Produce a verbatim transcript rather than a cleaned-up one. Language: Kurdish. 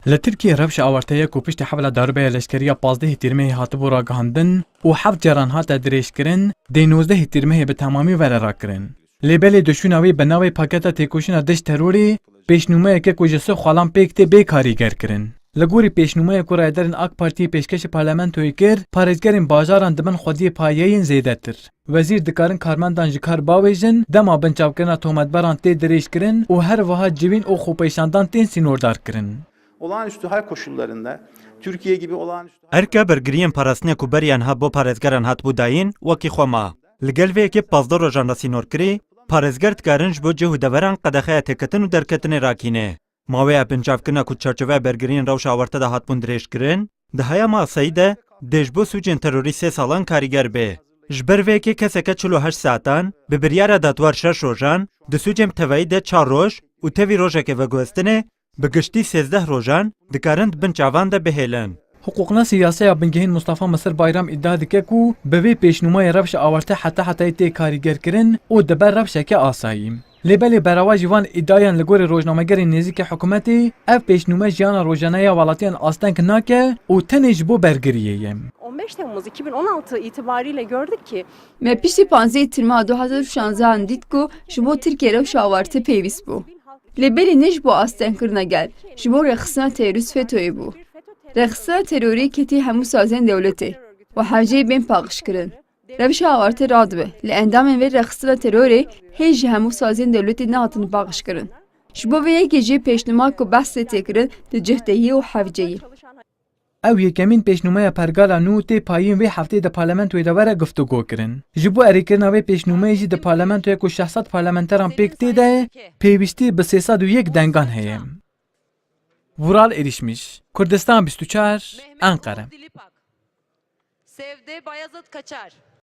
Li Tirkiyê rewşa awarte ya ku piştî hewla darbeya leşkerî ya pazdehê Tîrmehê hatibû ragihandin û heft caran hate dirêjkirin, dê nozdehê Tîrmehê bi temamî were rakirin. Lê belê duşûna wê bi navê Paketa Têkoşîna Dij Terorê pêşnûmeyeke ku ji sih xwalan pêk tê bê karîger kirin. Li gorî pêşnûmeya ku rayedarên AK Partiyê pêşkêşî parlamentoyê kir, parêzgerên bajaran dibin xwediyê payeyên zêdetir. Wezîr dikarin karmendan ji kar bawêjin, dema binçavkirina tometberan tê dirêjkirin û her wiha civîn û xwepêşandan tên sînordarkirin. Olağanüstü hal koşullarında Türkiye gibi olağanüstü hal Erka bergiriyên parastinê ku beriya niha bo parêzgeran hatibû dayîn, wekî xwe ma. Li gel vê yekê pazdeh rojan re sînorkirî, parêzger dikarin ji bo cih û deveran qedexeya têketin û derketinê rakîne. Maweya binçavkirina ku di çarçoveya bergiriyên rewşa awarte de hatibûn dirêjkirin, di heyama asayî de dê ji bo sûcên terorî sê salan karîger bê. Ji ber vê yekê keseke çil û heşt saetan, bi biryara dadwar şeş rojan, di sûcên bi tevayî de çar roj û tevî rojeke veguhestinê, bi giştî sêzdeh rojan, dikarin di bin çavan de bihêlin. Hiqûqnasê yasaya bingehîn Mustafa Misir Bayram îdia dike ku bi vê pêşnûmayê rewşa awarte heta hetayî tê karîgerkirin û dibe rewşeke asayî. Lê belê berewa ji van îdiayan li gorî rojnamegerên nêzîkî hikûmetê, ev pêşnûme jiyana rojane ya welatiyan asteng nake û tenê ji bo bergiriyê ye. on beş Temmuz iki bin on altı itibariyle gördük ki Me piştî panzdehê Tîrmeha du hazar û şanzdehan dît ku ji bo Tirkiye rewşa awarte pêwîst bû. Lê belê ne ji bo astengkirina gel, ji bo rêxistina terorîst FETÖ'yê bû. Rêxistina terorî ketî hemû sazên dewletê û hevceyê bên paqijkirin. Rewşa awarte radibe, lê endamên vê rêxistina terorê hê ji hemû sazên dewletê nehatin paqijkirin. Ji bo vê yekê jî pêşnûma ku behs tê têkirin di cihdehiyê û hevceyê. Ew yekemîn pêşnûmeya pergala nû tê payîn vê hefteyê di parlamentoyê de were guftûgo kirin. Ji bo erêkirina vê pêşnûmeyê jî di parlamentoya ku şeş sed parlamenteran pêk tê de pêwîstî bi sê sed û yek dengan heye. Vural Erişmiş, Kurdistan bîst û çar, Enqere. Sevde Bayazıt Kaçar.